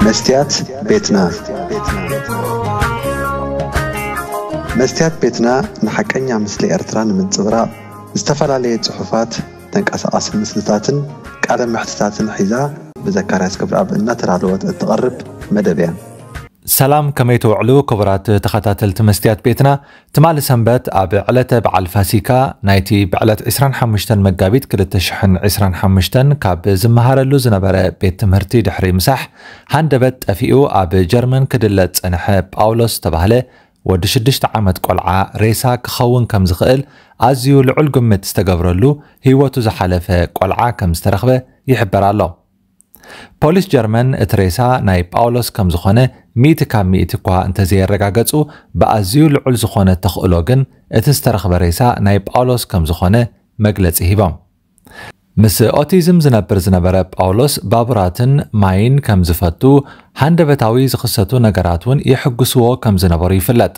መስትያት ቤትና። መስትያት ቤትና ንሓቀኛ ምስሊ ኤርትራ ንምንጽብራቕ ዝተፈላለየ ጽሑፋት፣ ተንቀሳቓሲ ምስልታትን ቃለ መሕትታትን ሒዛ ብዘካርያስ ክብረኣብ እናተዳለወት እትቐርብ መደብ እያ። ሰላም፣ ከመይ ትውዕሉ ክቡራት ተኸታተልቲ መስትያት ቤትና? ትማሊ ሰንበት ኣብ ዕለተ በዓል ፋሲካ ናይቲ ብዕለት ዕስራን ሓሙሽተን መጋቢት ክልተ ሽሕን ዕስራን ሓሙሽተን ካብ ዝመሃረሉ ዝነበረ ቤት ትምህርቲ ድሕሪ ምሳሕ፣ ሃንደበት ጠፊኡ ኣብ ጀርመን ክድለ ዝጸንሐ ጳውሎስ ዝተባህለ ወዲ ሽዱሽተ ዓመት ቆልዓ ሬሳ ክኸውን ከም ዝኽእል ኣዝዩ ልዑል ግምት ዝተገብረሉ ህይወቱ ዝሓለፈ ቆልዓ ከም ዝተረኽበ ይሕበር ኣሎ። ፖሊስ ጀርመን እቲ ሬሳ ናይ ጳውሎስ ከም ዝኾነ ሚእቲ ካብ ሚእቲ እኳ እንተዘየረጋገጹ፣ ብኣዝዩ ልዑል ዝኾነ ተኽእሎ ግን እቲ ዝተረኽበ ሬሳ ናይ ጳውሎስ ከም ዝኾነ መግለጺ ሂቦም። ምስ ኦቲዝም ዝነብር ዝነበረ ጳውሎስ ባቡራትን ማይን ከም ዝፈቱ፣ ሃንደበታዊ ዝኽሰቱ ነገራት እውን የሕጉስዎ ከም ዝነበሩ ይፍለጥ።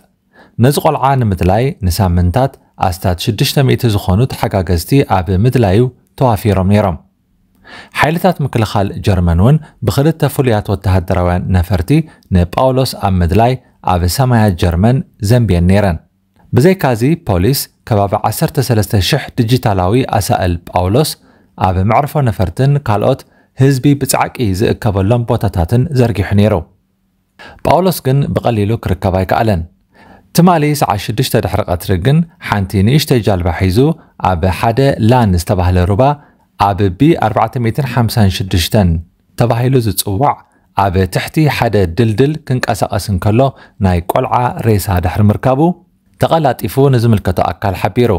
ነዚ ቆልዓ ንምድላይ ንሳምንታት ኣስታት ሽዱሽተ ሚእቲ ዝኾኑ ተሓጋገዝቲ ኣብ ምድላዩ ተዋፊሮም ነይሮም። ሓይልታት ምክልኻል ጀርመን እውን ብኽልተ ፍሉያት ወተሃደራውያን ነፈርቲ ንጳውሎስ ኣብ ምድላይ ኣብ ሰማያት ጀርመን ዘንብየን ነይረን። ብዘይካዚ ፖሊስ ከባቢ ዓሰርተ ሰለስተ ሽሕ ዲጂታላዊ ኣሳእል ጳውሎስ ኣብ መዕርፎ ነፈርትን ካልኦት ህዝቢ ብጻዕቂ ዝእከበሎም ቦታታትን ዘርጊሑ ነይሩ። ጳውሎስ ግን ብቐሊሉ ክርከብ ኣይከኣለን። ትማሊ ሰዓት ሽዱሽተ ድሕሪ ቀትሪ ግን ሓንቲ ንእሽተይ ጃልባ ሒዙ ኣብ ሓደ ላን ዝተባህለ ሩባ ኣብ ቢ ኣርባዕተ ሚእትን ሓምሳን ሽዱሽተን ተባሂሉ ዝጽዋዕ ኣብ ትሕቲ ሓደ ድልድል ክንቀሳቐስ እንከሎ ናይ ቆልዓ ሬሳ ድሕሪ ምርካቡ ተቐላጢፉ ንዝምልከቶ ኣካል ሓቢሩ።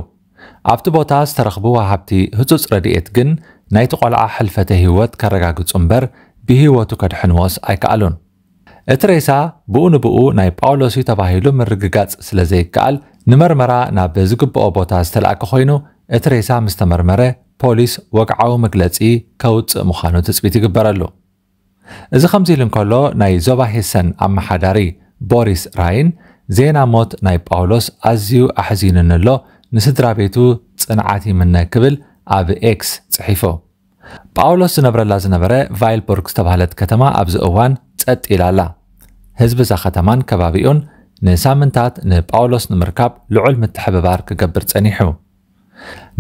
ኣብቲ ቦታ ዝተረኽቡ ወሃብቲ ህጹጽ ረድኤት ግን ናይቲ ቆልዓ ሕልፈተ ህይወት ከረጋግጹ እምበር ብህይወቱ ከድሕንዎስ ኣይከኣሉን። እቲ ሬሳ ብኡ ንብኡ ናይ ጳውሎስ እዩ ተባሂሉ ምርግጋጽ ስለ ዘይከኣል፣ ንመርመራ ናብ ዝግብኦ ቦታ ዝተላእከ ኮይኑ፣ እቲ ሬሳ ምስ ተመርመረ ፖሊስ ወግዓዊ መግለጺ ከውጽእ ምዃኑ ትጽቢት ይግበረሉ። እዚ ከምዚ ኢሉ እንከሎ፣ ናይ ዞባ ሄሰን ኣመሓዳሪ ቦሪስ ራይን ዜና ሞት ናይ ጳውሎስ ኣዝዩ ኣሕዚኑኒ ኣሎ፣ ንስድራ ቤቱ ጽንዓት ይምነ ክብል ኣብ ኤክስ ጽሒፉ። ጳውሎስ ዝነብረላ ዝነበረ ቫይልቡርግ ዝተባህለት ከተማ ኣብዚ እዋን ጸጥ ኢላ ኣላ። ህዝቢ እዛ ከተማን ከባቢኡን ንሳምንታት ንጳውሎስ ንምርካብ ልዑል ምትሕብባር ክገብር ጸኒሑ።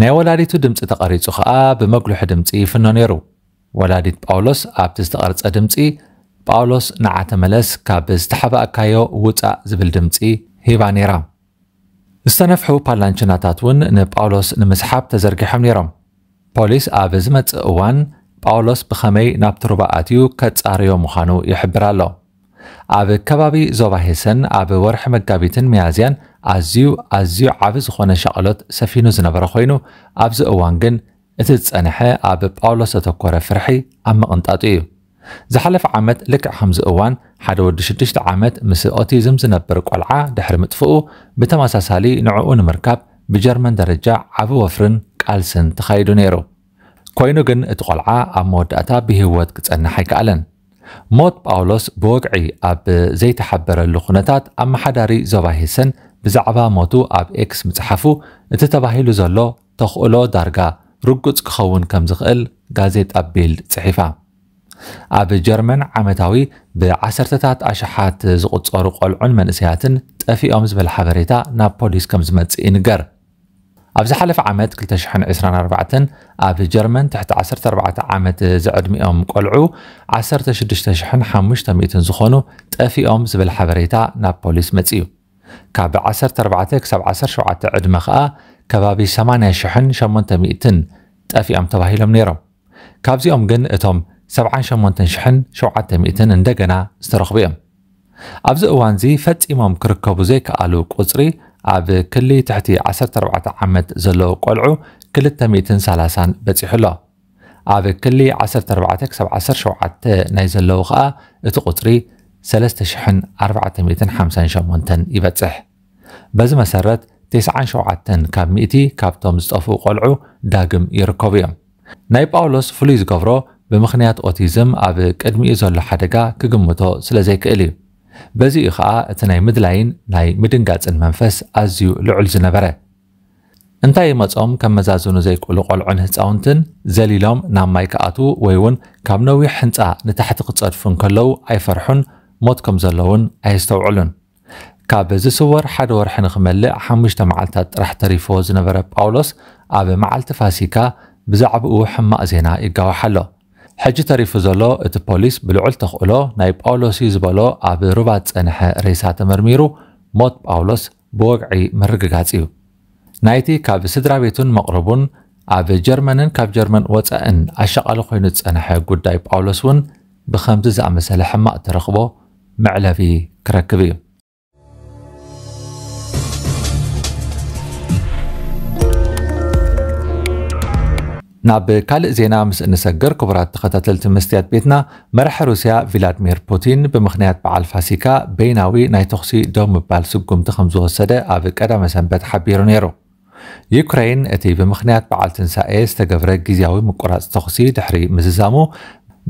ናይ ወላዲቱ ድምጺ ተቐሪጹ ኸኣ ብመጉልሒ ድምጺ ይፍኖ ነይሩ። ወላዲት ጳውሎስ ኣብቲ ዝተቐርጸ ድምጺ፣ "ጳውሎስ ንዓ ተመለስ፣ ካብ ዝተሓባእካዮ ውጻእ" ዝብል ድምጺ ሂባ ነይራ። ዝተነፍሑ ፓላንችናታት እውን ንጳውሎስ ንምስሓብ ተዘርጊሖም ነይሮም። ፖሊስ ኣብ ዝመጽእ እዋን ጳውሎስ ብኸመይ ናብቲ ሩባ ኣትዩ ከጻርዮ ምዃኑ ይሕብር ኣሎ። ኣብ ከባቢ ዞባ ሄሰን ኣብ ወርሒ መጋቢትን ሚያዝያን ኣዝዩ፣ ኣዝዩ ዓቢ ዝኾነ ሻቕሎት ሰፊኑ ዝነበረ ኮይኑ፣ ኣብዚ እዋን ግን እቲ ዝጸንሐ ኣብ ጳውሎስ ዘተኮረ ፍርሒ ኣብ ምቕንጣጡ እዩ። ዝሓለፈ ዓመት ልክዕ ከምዚ እዋን ሓደ ወዲ ሽዱሽተ ዓመት ምስ ኦቲዝም ዝነብር ቆልዓ ድሕሪ ምጥፍኡ፣ ብተመሳሳሊ ንዕኡ ንምርካብ ብጀርመን ደረጃ ዓቢ ወፍርን ቃልስን ተኻይዱ ነይሩ። ኮይኑ ግን እቲ ቆልዓ ኣብ መወዳእታ ብህይወት ክጸንሕ ኣይከኣለን። ሞት ጳውሎስ ብወግዒ ኣብ ዘይተሓበረሉ ኩነታት፣ ኣመሓዳሪ ዞባ ሄሰን ብዛዕባ ሞቱ ኣብ ኤክስ ምጽሓፉ፣ እቲ ተባሂሉ ዘሎ ተኽእሎ ዳርጋ ርጉጽ ክኸውን ከም ዝኽእል ጋዜጣ ቢልድ ጽሒፋ። ኣብ ጀርመን ዓመታዊ ብዓሰርተታት ኣሽሓት ዝቑጸሩ ቆልዑን መንእሰያትን ጠፊኦም ዝብል ሓበሬታ ናብ ፖሊስ ከም ዝመጽእ ይንገር። ኣብ ዝሓለፈ ዓመት ክልተ ሽሕን ዕስራን ኣርባዕተን ኣብ ጀርመን ትሕቲ ዓሰርተ ኣርባዕተ ዓመት ዝዕድሚኦም ቆልዑ ዓሰርተ ሽዱሽተ ሽሕን ሓሙሽተ ሚእትን ዝኾኑ ጠፊኦም ዝብል ሓበሬታ ናብ ፖሊስ መጺኡ። ካብ ዓሰርተ ኣርባዕተ ክሳብ ዓሰርተ ሸውዓተ ዕድመ ኸኣ ከባቢ ሰማንያ ሽሕን ሸሞንተ ሚእትን ጠፊኦም ተባሂሎም ነይሮም። ካብዚኦም ግን እቶም ሰብዓን ሸሞንተን ሽሕን ሸውዓተ ሚእትን እንደገና ዝተረኽቡ እዮም። ኣብዚ እዋንዚ ፈጺሞም ክርከቡ ዘይከኣሉ ቁጽሪ ኣብ ክሊ ትሕቲ ዓሰርተ ኣርባዕተ ዓመት ዘለዉ ቆልዑ ክልተ ሚእትን ሰላሳን በጺሑ ኣሎ። ኣብ ክሊ ዓሰርተ ኣርባዕተ ክሳብ ዓሰርተ ሸውዓተ ናይ ዘለዉ ኸኣ እቲ ቁጽሪ ሰለስተ ሽሕን ኣርባዕተ ሚእትን ሓምሳን ሸሞንተን ይበጽሕ። በዚ መሰረት፣ ተስዓን ሸውዓተን ካብ ሚእቲ ካብቶም ዝጠፍኡ ቆልዑ ዳግም ይርከቡ እዮም። ናይ ጳውሎስ ፍሉይ ዝገብሮ፣ ብምኽንያት ኦቲዝም ኣብ ቅድሚኡ ዘሎ ሓደጋ ክግምቶ ስለ ዘይክእል እዩ። በዚ እዩ ኸኣ እቲ ናይ ምድላይን ናይ ምድንጋጽን መንፈስ ኣዝዩ ልዑል ዝነበረ። እንታይ ይመጾም ከመዛዝኑ ዘይክእሉ ቆልዑን ህጻውንትን ዘሊሎም ናብ ማይ ክኣትዉ ወይ እውን ካብ ነዊሕ ህንጻ ንታሕቲ ክጸድፉ እንከለዉ ኣይፈርሑን፣ ሞት ከም ዘለውን ኣየስተውዕሉን። ካብ ዝስወር ሓደ ወርሒ ንኽመልእ ሓሙሽተ መዓልታት ጥራሕ ተሪፍዎ ዝነበረ ጳውሎስ፣ ኣብ መዓልቲ ፋሲካ ብዛዕባኡ ሕማቕ ዜና ይጋዋሕ ኣሎ። ሕጂ ተሪፉ ዘሎ እቲ ፖሊስ ብልዑል ተኽእሎ ናይ ጳውሎስ እዩ ዝበሎ ኣብ ሩባ ዝጸንሐ ሬሳ ተመርሚሩ፣ ሞት ጳውሎስ ብወግዒ ምርግጋጽ እዩ። ናይቲ ካብ ስድራ ቤቱን መቕርቡን ኣብ ጀርመንን ካብ ጀርመን ወጻእን ኣሻቓሊ ኮይኑ ዝጸንሐ ጉዳይ ጳውሎስ እውን ብኸምዚ ዝኣመሰለ ሕማቕ ተረኽቦ መዕለቢ ክረክብ እዩ። ናብ ካልእ ዜና ምስ እንሰግር፣ ክቡራት ተኸታተልቲ መስትያት ቤትና፣ መራሒ ሩስያ ቪላድሚር ፑቲን ብምኽንያት በዓል ፋሲካ በይናዊ ናይ ተኹሲ ደው ምባል ስጉምቲ ከም ዝወሰደ ኣብ ቀዳመ ሰንበት ሓቢሩ ነይሩ። ዩክረይን እቲ ብምኽንያት በዓል ትንሳኤ ዝተገብረ ግዝያዊ ምቁራጽ ተኹሲ ድሕሪ ምዝዛሙ፣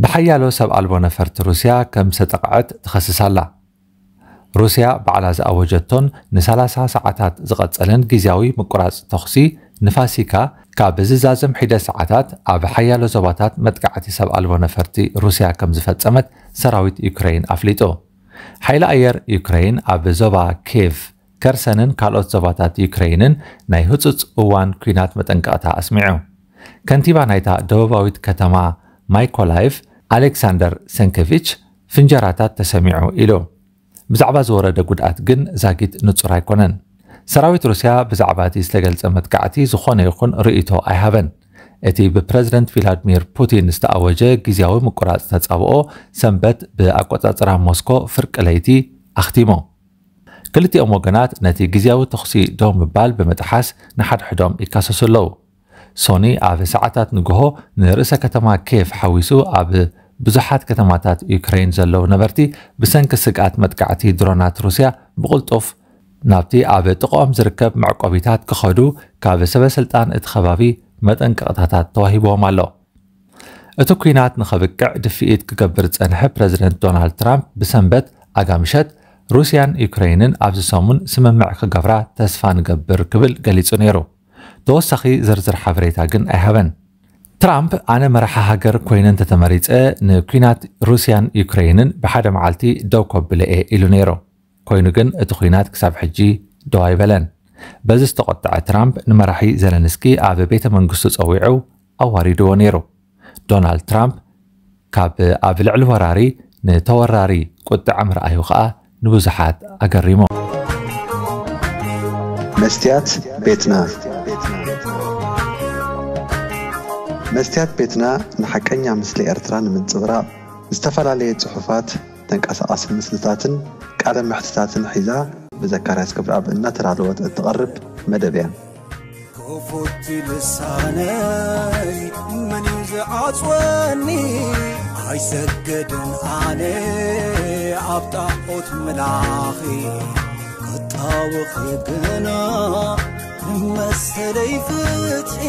ብሓያሎ ሰብ ኣልቦ ነፈርቲ ሩስያ ከም ዝተጠቕዐት ትኸስስ ኣላ። ሩስያ ባዕላ ዝኣወጀቶን ን30 ሰዓታት ዝቐጸለን ግዝያዊ ምቁራጽ ተኹሲ ንፋሲካ ካብ ዝዛዘም ሒደት ሰዓታት ኣብ ሓያሎ ዞባታት መጥቃዕቲ ሰብ ኣልቦ ነፈርቲ ሩስያ ከም ዝፈጸመት ሰራዊት ዩክረይን ኣፍሊጡ። ሓይሊ ኣየር ዩክረይን ኣብ ዞባ ኬቭ፣ ከርሰንን ካልኦት ዞባታት ዩክረይንን ናይ ህጹጽ እዋን ኲናት መጠንቀቕታ ኣስሚዑ። ከንቲባ ናይታ ደቡባዊት ከተማ ማይኮላይቭ ኣሌክሳንደር ሰንኬቪች፣ ፍንጀራታት ተሰሚዑ ኢሉ። ብዛዕባ ዝወረደ ጉድኣት ግን ዛጊት ንጹር ኣይኮነን። ሰራዊት ሩስያ ብዛዕባ እቲ ዝተገልጸ መጥቃዕቲ ዝኾነ ይኹን ርእይቶ ኣይሃበን። እቲ ብፕረዚደንት ቪላድሚር ፑቲን ዝተኣወጀ ግዝያዊ ምቁራጽ ተጻብኦ ሰንበት ብኣቆጻጽራ ሞስኮ ፍርቂ ለይቲ ኣኽቲሙ። ክልቲኦም ወገናት ነቲ ግዝያዊ ተኹሲ ደው ምባል ብምጥሓስ ንሓድሕዶም ይካሰሱ ኣለዉ። ሶኒ ኣብ ሰዓታት ንግሆ ንርእሰ ከተማ ኬቭ ሓዊሱ ኣብ ብዙሓት ከተማታት ዩክረይን ዘለዉ ነበርቲ ብሰንኪ ስግኣት መጥቃዕቲ ድሮናት ሩስያ ብቕልጡፍ ናብቲ ኣብ ጥቕኦም ዝርከብ መዕቆቢታት ክኸዱ ካብ ሰበ ስልጣን እቲ ከባቢ መጠንቀቕታታት ተዋሂብዎም ኣሎ። እቲ ኲናት ንኸብቅዕ ድፍኢት ክገብር ዝጸንሐ ፕረዚደንት ዶናልድ ትራምፕ ብሰንበት ኣጋምሸት ሩስያን ዩክረይንን ኣብዚ ሰሙን ስምምዕ ክገብራ ተስፋ ንገብር ክብል ገሊጹ ነይሩ። ተወሳኺ ዝርዝር ሓበሬታ ግን ኣይሃበን። ትራምፕ ኣነ መራሒ ሃገር ኮይነ እንተተመሪጸ ንኲናት ሩስያን ዩክረይንን ብሓደ መዓልቲ ደው ከብለ እየ ኢሉ ነይሩ። ኮይኑ ግን እቲ ኲናት ክሳብ ሕጂ ደው ኣይበለን። በዚ ዝተቖጠዐ ትራምፕ ንመራሒ ዘለንስኪ ኣብ ቤተ መንግስቱ ጸዊዑ ኣዋሪድዎ ነይሩ። ዶናልድ ትራምፕ ካብ ኣብ ልዕሊ ወራሪ ንተወራሪ ቁጥዐ ምርኣዩ ኸኣ ንብዙሓት ኣገሪሙ። መስትያት ቤትና መስትያት ቤትና ንሓቀኛ ምስሊ ኤርትራ ንምንጽብራቕ ዝተፈላለየ ጽሑፋት፣ ተንቀሳቓሲ ምስልታትን ቃለ መሕትታትን ሒዛ ብዘካርያስ ክብረኣብ እናተዳለወት እትቐርብ መደብ እያ። ክፉት ልሳነይ መን እዩ ዝዓጽወኒ? ኣይሰግድን ኣነ ኣብ ጣዖት ምላኺ ክጣወኺ ግና ንመሰለይ ፍትሒ